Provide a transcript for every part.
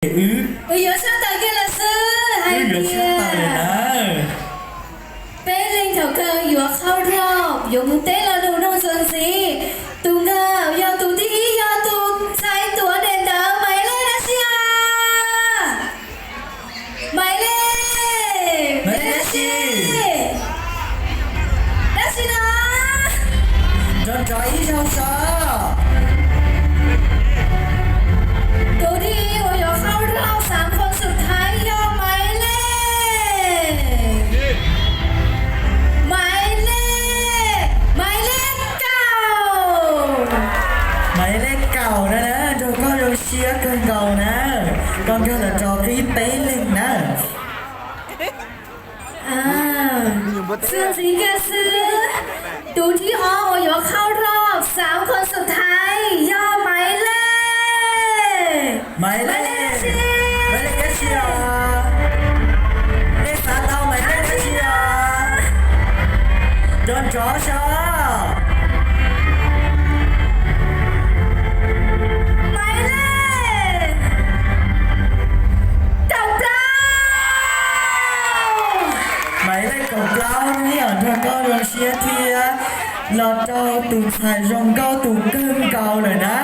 Wb yuav sab tawm kiag lawm xwb, hais tias peb leeg thaum kawg yuav qhau rau, yuav mus teb lo lus nug txuas ntxiv. Tus nkawd yog tus thib ib yog tus ntxhais tuav daim ntawv, Maiv Lej dab tsi os? Maiv Lej, Maiv Lej dab tsi? Dab tsi no? Nrov nrov ib zaug seb. Tus thib ib uas yuav qhau rau xav khuam xub thaiv yog Maiv Lej. Maiv Lej, Maiv Lej kaum. Maiv Lej kaum na, nrog koj zoo siab kawg nkaus na, koj nkag los rau qib peb leeg na. Txuas ntxiv kiag xwb, tus thib ob uas yuav qhau rau xav khuam xub thaiv yog Maiv Lej. Maiv Lej, Maiv Lej dab tsi os? Nej xav tau Maiv Lej dab tsi os? Nrov nrov seb. Maiv Lej kaum plaub. Maiv Lej kaum plaub, neb yog nrog koj zoo siab thiab los rau tus ntxhais zoo nkauj tus kawg nkaus lawm na.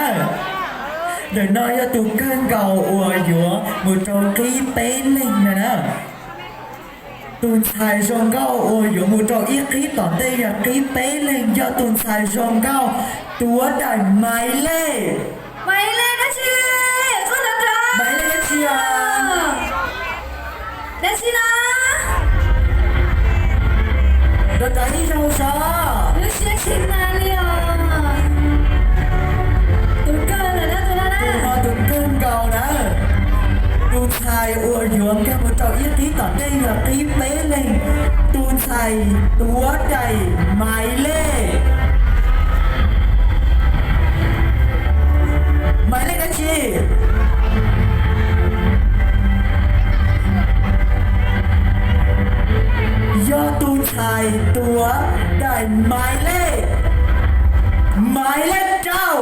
Ntawm no yog tus kawg nkaus uas yuav mus rau qib peb leeg no na. Tus ntxhais zoo nkauj uas yuav mus rau ib qib tom ntej yog qib peb leeg, yog tus ntxhais zoo nkauj tuav daim Maiv Lej. Maiv Lej dab tsi? Maiv Lej dab tsi os? Dab tsi no? Nrov nrov ib zaug seb. Lub siab tsis mag li os. Tus kawg lawm na, tus no na. Tus no tus kawg nkaus na. Tus ntxhais uas yuav nkag mus rau ib qib tom ntej yog qib peb leeg. Tus ntxhais tuav daim Maiv Lej. Maiv Lej dab tsi? Yog tus ntxhais tuav daim Maiv Lej, Maiv Lej rau.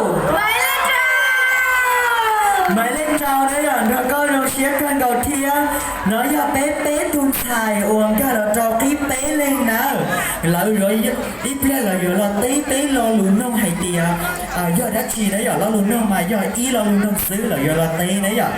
Maiv Lej rau na, yog nrog koj zoo siab kawg nkaus thiab. No yog peb peb tus ntxhais uas nkag los rau qib peb leeg na. Lawv yuav, ib pliag lawv yuav los teb peb lo lus nug hais tias yog dab tsi na yom. Lo lus nug mas yog ib lo lus nug xwb, lawv yuav los teb na yom.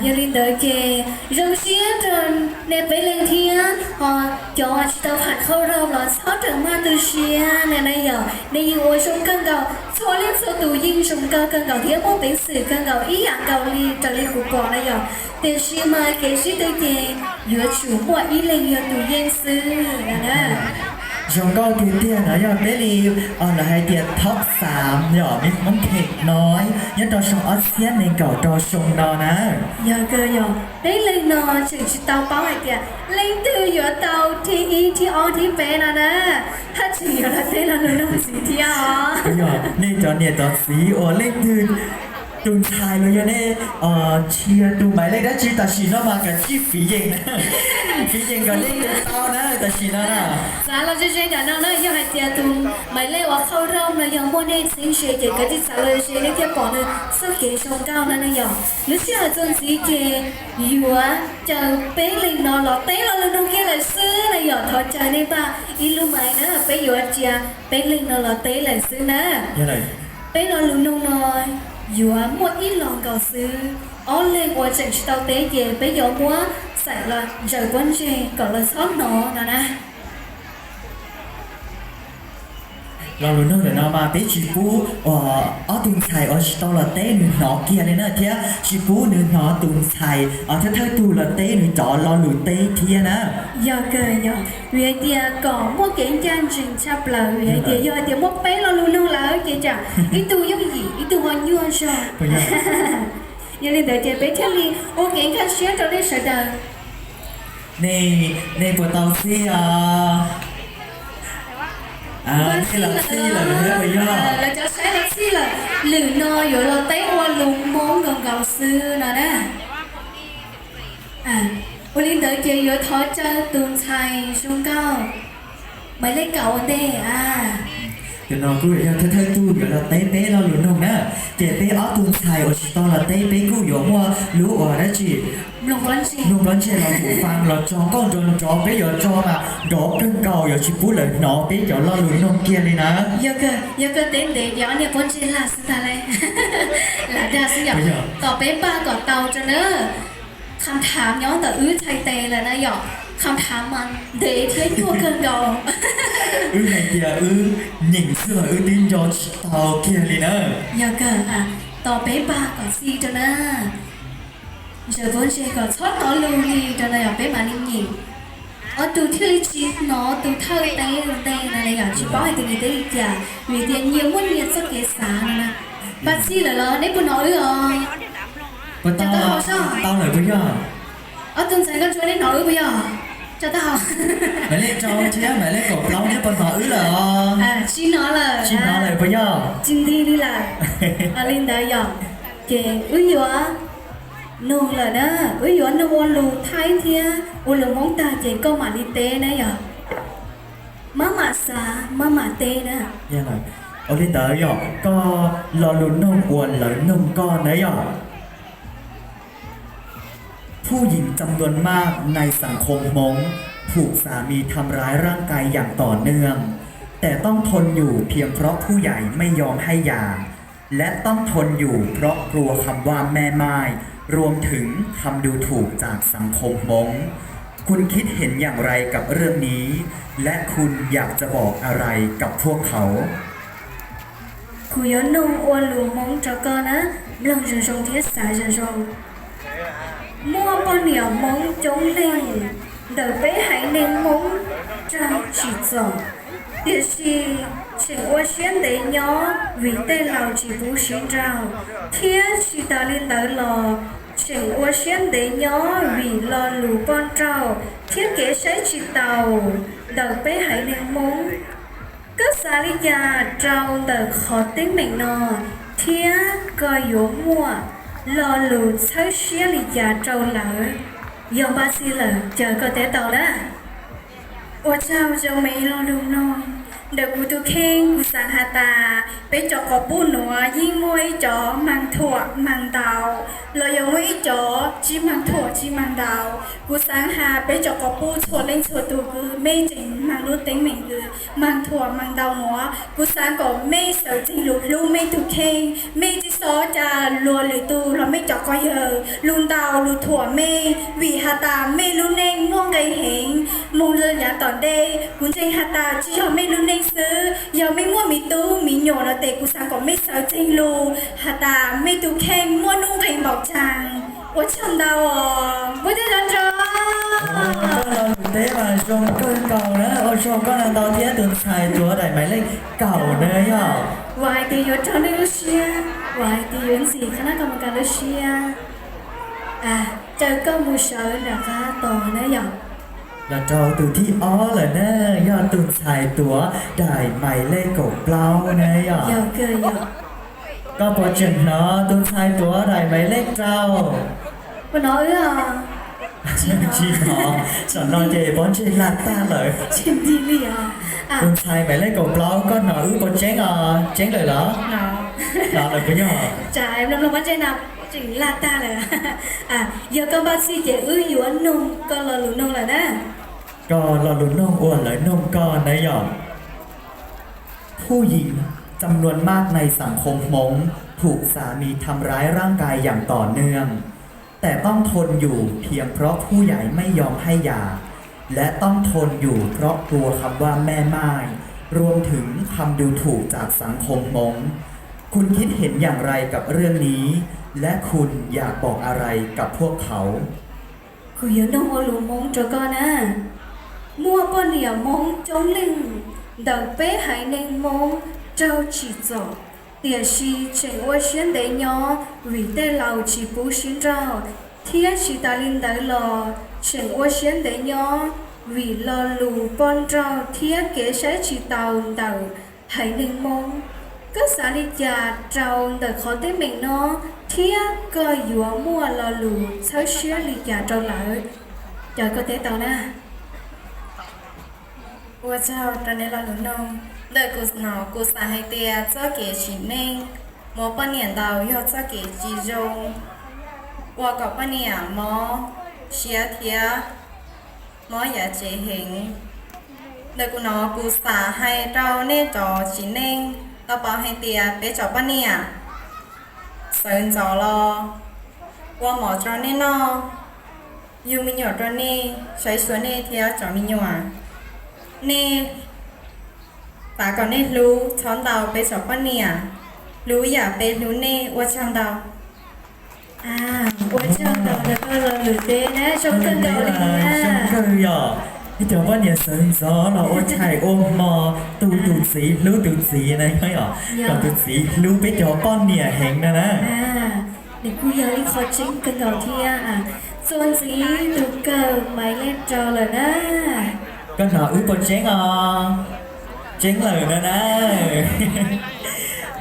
Yog li ntawd ces zoo siab rau nej peb leeg thiab, ho cov tsis tau tham khau rau los txhob rawm maj tu siab na, na yom. Nej yeej ua zoo kawg nkaus, txhua leej txhua tus yeej zoo nkauj kawg nkaus thiab muaj peev xwm kawg nkaus ib yam nkaus li raws li kuv pom na yom. Tiam sis mas kev sib tw ces yuav tsum muaj ib leeg yog tus yeej xwb na. Zoo nkauj tiag tiag no yog peb li, lawv hais tias top xav yom, Miss Hmoob Kheem no nyob rau xyoo ob txhiab nees nkaum rau xyoo no na. Yog kawg yog, peb leeg no tseem tsis tau paub hais tias leej twg yuav tau thib ib thib ob thib peb no na. Haj tseem yuav los teb lo lus nug ntxiv thiab os. Nej cov niam cov txiv uas leej twg tus ntxhais los yog nej tshiab tus Maiv Lej dab tsi tam sim no mas kav tsij fiv yees, fiv yees kom nej tau na tam sim no na. Xav los ze ze ntawm no na, yog hais tias tus Maiv Lej uas qhau rau no yog muaj nej txheeb ze ces kav tsij xav los ze nej thiaj pom nws txoj kev zoo nkauj no na yom. Lub sij hawm txuas ntxiv ces yuav caw peb leeg no los teb lo lus nug kiag lawm xwb na yom. Thov caw nej npaj ib lub maiv na, peb yuav cia peb leeg no los teb lawm xwb na. Peb lo lus nug no yuav muaj ib lo nkaus xwb. Ob leeg uas tseem tsis tau teb ces peb yuav muab xaim los ntsaws pob ntseg kom lawv txhob hnov no na. Lo lus nug ntawm no mas peb tsis pub ob tug ntxhais uas tsis tau los teb nws hnov kiag li na, thiab tsis pub nws hnov tus ntxhais thawj thawj tug los teb nws cov lo lus teb thiab na. Yog kawg yog, vim hais tias kom muaj kev ncaj ncees tshaj plaws, vim hais tias yog hais tias muaj peb lo lus nug lawm ces tsam ib tug yooj yim ib tug ho nyuaj zog. Yog li ntawd ces peb thiaj li ua kev nkag siab rau nej sawv daws. Nej, nej puas tau txhij os? Nej los txhij lawm thiab puas yog? Lawv cov saib los txhij lawm, lwm no yuav los teb ua lus Hmoob nkaus nkaus xwb no na. Ua li ntawd ces yuav thov caw tus ntxhais zoo nkauj Maiv Lej kaum ua ntej a. Tus no kuj yog thawj thawj tug yuav los teb peb lo lus noog na. Ces peb ob tug ntxhais uas tsis tau los teb peb kuj yuav muaj lub uas dab tsi, mloog pob ntseg los mus faa los tso nkauj nrov nrov, peb yuav tso mas nrov kawg nkaus yuav tsis pub lawv hnov peb cov lo lus noog kiag li na. Yog kawg teb ntev ces ob niag pob ntseg lag xwb ntag lauj. Lam dag xwb yom. Tos peb npaj kom tau tso na. Kham thav nyob ntawm wb txhais tes lawm na yom. Kham thav mas ntev thiab nyuaj kawg nkaus. Wb hais tias wb nyeem xwb los wb twb nco tsis tau kiag li na. Yog kawg, tos peb npaj kom txij rau na. Ntsaws pob ntseg kom txhob hnov lus li rau na yom, peb mam li nyeem. Ob tug thiaj li tsis hnov tus thawj teb ntej no na yom, tsis paub hais tias nws teb li cas, vim tias nyias muaj nyias txoj kev xav no na. Npaj txij lawm los neb puas hnov wb os? Puas tau, tau lawm puas yog? Ob tug ntxhais nkauj ntsuab neb hnov wb puas yog? Tso taub hau. Hmais leej rau thiab hmais leej kaum plaub neb puas hnov wb lawm os? Tsis hnov lawm. Tsis hnov lawm puas yog? Tsis nti li lawm. Li ntawd yom, ces wb yuav nug lawm na, wb yuav nug ua lus Thaib thiab ua lus Hmoob tag ces koj mam li teb na yom. Maj mam xav maj mam teb na. Ua li ntawd yog koj lo lus noog uas lawv noog koj na yog.ผู้หญิงจำนวนมากในสังคมม้งถูกสามีทำร้ายร่างกายอย่างต่อเนื่อง แต่ต้องทนอยู่เพียงเพราะผู้ใหญ่ไม่ยอมให้หย่า และต้องทนอยู่เพราะกลัวคำว่าแม่ม่าย รวมถึงคำดูถูกจากสังคมม้ง คุณคิดเห็นอย่างไรกับเรื่องนี้ และคุณอยากจะบอกอะไรกับพวกเขา Kuv yuav nug ua lus Hmoob rau koj na, mloog zoo zoo thiab xav zoo zoo. Muaj poj niam Hmoob coob leej ntawm peb haiv neeg Hmoob raug tsim txom, tiam sis tseem ua siab ntev nyob vim tej laus tsis pub sib nrauj, thiab tsis tas li ntawd los tseem ua siab ntev nyob vim lo lus poj nrauj thiab kev saib tsis taus ntawm peb haiv neeg Hmoob. Koj xav li cas rau ntawm qhov teeb meem no, thiab koj yuav muaj lo lus txhawb siab li cas rau lawv? Yog npaj txij lawm, caw koj teb tau na. Ua tsaug zoo me lo lus mloog. Ntawm kuv tus kheej kuv xaav has tas peb cov quas puj nuav yeej muaj ib cov maag thuam maag ntaus, los yog muaj ib cov tsi maag thuam tsi maag ntaus. Kuv xaav has peb cov quas puj txhua leej txhua tug kws mej tseem maag lub teeb meem kws maag thuam maag ntaus nuav, kuv xaav kom mej sawv tseeg lug hlub mej tug kheej. Mej tsi xob ca luag lwm tug los mej cov quas yawg lug ntaus lug thuam mej, vim has tas mej lub neej muaj nqe heev. Moog lug yaav tom ntej, kuv ntseeg has tas tsi yog mej lub neej xwb, yog mej muaj miv tub miv nyuam los tes kuv xaav kom mej sawv tseeg lug has tas mej tug kheej muaj nuj nqes npaum caag. Ua tsaug ntau os. Npuaj teb nrov nrov. Koj lo lus teb mas zoo kawg nkaus na, ua tsaug koj ntau thiab tus ntxhais tuav daim maiv lej kaum na yog. Vam hais tias yuav raug nej lub siab, vam hais tias yuav ntxim qhov nab koj mus kav lub siab. Caw koj mus sawv nram qab tos na yog. Los rau tus thib ob lawm na, yog tus ntxhais tuav daim maiv lej kaum plaub na yog. Koj puas tseem hnov tus ntxhais tuav daim maiv lej rau? Puas hnov wb os? Tsis hnov. Saum no ces pob ntseg laj tag lawm. Tsis nti li os. Tus ntxhais maiv lej kaum plaub, koj hnov wb puas tseeb os? Tseeb lawm los? Hnov lawm puas yog? Tsav mloog mloog pob ntseg no tseem laj tag lawm. Yog koj npaj txhij ces wb yuav noog koj lo lus noog lawm na. Koj lo lus noog uas lawv noog koj na yog.ผู้หญิงจำนวนมากในสังคมม้งถูกสามีทำร้ายร่างกายอย่างต่อเนื่อง แต่ต้องทนอยู่เพียงเพราะผู้ใหญ่ไม่ยอมให้หย่า และต้องทนอยู่เพราะกลัวคำว่าแม่ม่าย รวมถึงคำดูถูกจากสังคมม้ง คุณคิดเห็นอย่างไรกับเรื่องนี้ และคุณอยากบอกอะไรกับพวกเขา Kuv yuav noog ua lus Hmoob rau koj na. Muaj poj niam Hmoob coob leej ntawm peb haiv neeg Hmoob raug tsim txom, tiam sis tseem ua siab ntev nyob vim tej laus tsis pub sib nrauj, thiab tsis tas li ntawd los tseem ua siab ntev nyob vim lo lus poj nrauj thiab kev saib tsis taus ntawm haiv neeg Hmoob. Koj xav li cas rau ntawm qhov teeb meem no, thiab koj yuav muaj lo lus txhawb siab li cas rau lawv? Caw koj teb tau na. Ua tsaug rau nej lo lus noog. Ntawm kuv no kuv xav hais tias txoj kev tsim neej muaj poj niam ntau yog txoj kev tsis zoo, ua kom poj niam mob siab thiab mob yav tsev heev. Ntawm kuv no kuv xav hais rau nej cov tsim neej tau paub hais tias peb cov poj niam sawv ntxov los ua mov rau nej noj, yug me nyuam rau nej, saib xyuas nej thiab cov me nyuam. Nej xav kom nej hlub txhob ntau peb cov poj niam, hlub yam peb hlub nej. Ua tsaug ntau. Ua tsaug ntau rau koj Lo Lwm Teb na, zoo kawg nkaus li na. Zoo kawg yom, peb cov poj niam sawv ntxov los ua tshais ua hmo, tu tus txiv hlub tus txiv na yom, kom tus txiv hlub peb cov poj niam heev no na. Nws kuj yog ib qho tseeb kawg nkaus thiab. Txuas ntxiv tus kawg Maiv Leej Rau lawm na. Koj hnov wb puas tseeb os? Tseeb lawm no na.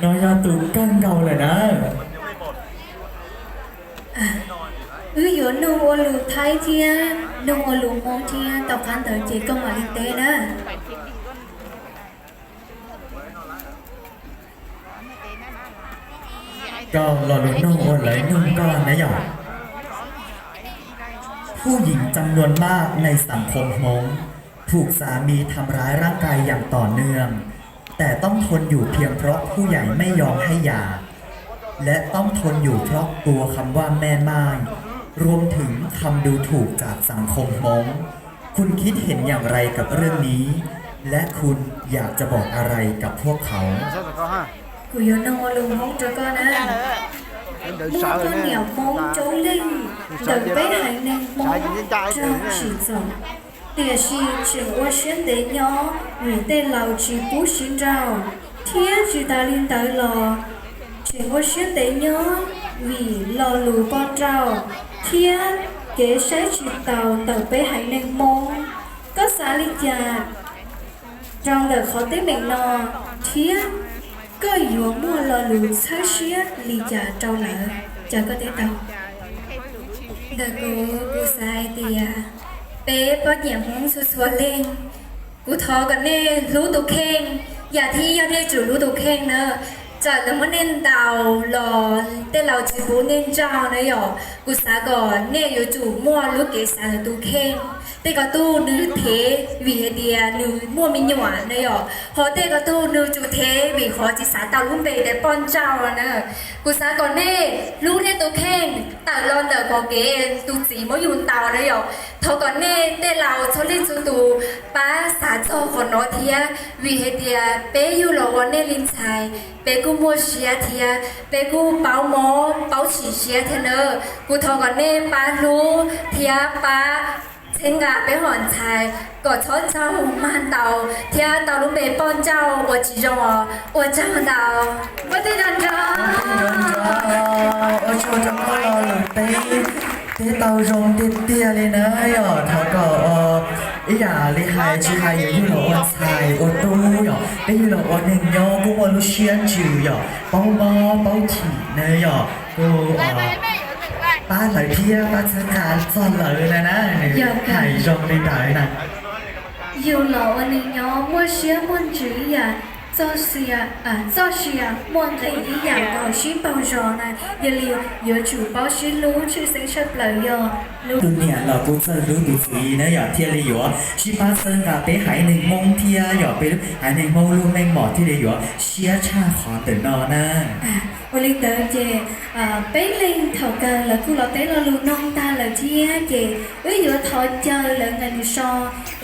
No yog tus kawg nkaus lawm na. Wb yuav nug ua lus Thaib thiab nug ua lus Hmoob thiab, tom qab ntawd ces koj mam li teb na. Koj lo lus nug ua lawv nug koj na yom.ผู้หญิงจำนวนมากในสังคมฮมงถูกสามีทำร้ายร่างกายอย่างต่อเนื่อง แต่ต้องทนอยู่เพียงเพราะผู้ใหญ่ไม่ยอมให้หย่า และต้องทนอยู่เพราะกลัวคำว่าแม่ม่าย รวมถึงคำดูถูกจากสังคมฮมง คุณคิดเห็นอย่างไรกับเรื่องนี้ และคุณอยากจะบอกอะไรกับพวกเขา Kuv yuav nug ua lus Hmoob rau koj na. Muaj poj niam Hmoob coob leej ntawm peb haiv neeg Hmoob raug tsim txom, tiam sis tseem ua siab ntev nyob vim tej laus tsis pub sib nrauj, thiab tsis tas li ntawd los tseem ua siab ntev nyob vim lo lus poj nrauj thiab kev saib tsis taus ntawm peb haiv neeg Hmoob. Koj xav li cas rau ntawm qhov teeb meem no, thiab koj yuav muaj lo lus txhawb siab li cas rau lawv? Caw koj teb tau. Ntawm kuv, kuv xav hais tias peb poj niam Hmoob txhua txhua leej, kuv thov kom nej hlub tus kheej. Yam thib ib yog nej tsum hlub tus kheej na. Txawm lawv muab nej ntaus los tej laus tsis pub nej nrauj na yom, kuv xav kom nej yuav tsum muaj lub kev xav ntawm tus kheej. Tej ko tug nws thev vim hais tias nws muaj me nyuam na yom, ho tej ko tug nws tsum thev vim qhov tsis xav tau lub npe tias poj nrauj na. Kuv xav kom nej hlub nej tus kheej tawm los ntawm qhov kev tus txiv muab yus ntaus na yom. Thov kom nej tej laus txhua leej txhua tus pab xav txog qhov no thiab, vim hais tias peb yug los ua nej li ntxhais, peb kuj muaj siab thiab peb kuj paub mob paub sim siab thiab na. Kuv thov kom nej pab hlub thiab pab txhawb nqa peb hom ntxhais kom txhob raug mag ntaus thiab tau lub npe poj nrauj uas tsis zoo os. Ua tsaug ntau. Ua tsaug ntau, ua tsaug rau koj Lo Lwm Teb, teb tau zoo tiag tiag li na yom. Thov kom ib yam li hais tsis hais yuav yug los ua ntxhais ua tub yom, peb yug los ua neeg nyob kuj muaj lub siab ntsws yom, paub mob paub chim na yom, kuj pab lawv thiab pab txhawb nqa txog lawv na na, nws hais zoo li ntawd na. Yug los ua neeg nyob muaj siab muaj ntsws ib yam, txoj sia, txoj sia muaj nqis ib yam kom sib npaug zos na. Yog li yuav tsum paub sib hlub, tshwj xeeb tshaj plaws yog tus niam los kuj txawj hlub tus txiv na yom, thiaj li yuav sib pab txhawb nqa peb haiv neeg Hmoob thiab yom, peb haiv neeg Hmoob lub meej mom thiaj li yuav siab tshaj qhov ntawm no na. Ua li ntawd ces peb leeg thaum kawg lawv kuj los teb lo lus no tag lawm thiab ces wb yuav thov caw lawv nqes mus so,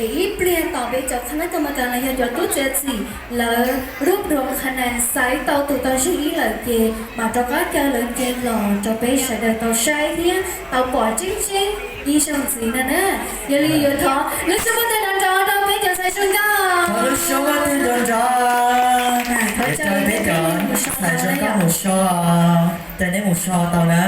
es ib pliag tom peb cov qhab nab ka ma kas los yog cov tub txiav txim lawv rub rau qhab nas xaiv tau tus tau zeeg ib lawm ces mam rov qab caw lawv nce los rau peb sawv daws tau saib thiab tau pom tseeb tseeb ib zaug ntxiv no na. Yog li yuav thov lub suab nrov nrov rau peb cov ntxhais zoo nkauj. Lub suab nrov nrov, thov caw peb cov ntxhais zoo nkauj mus so, caw neb mus so tau na.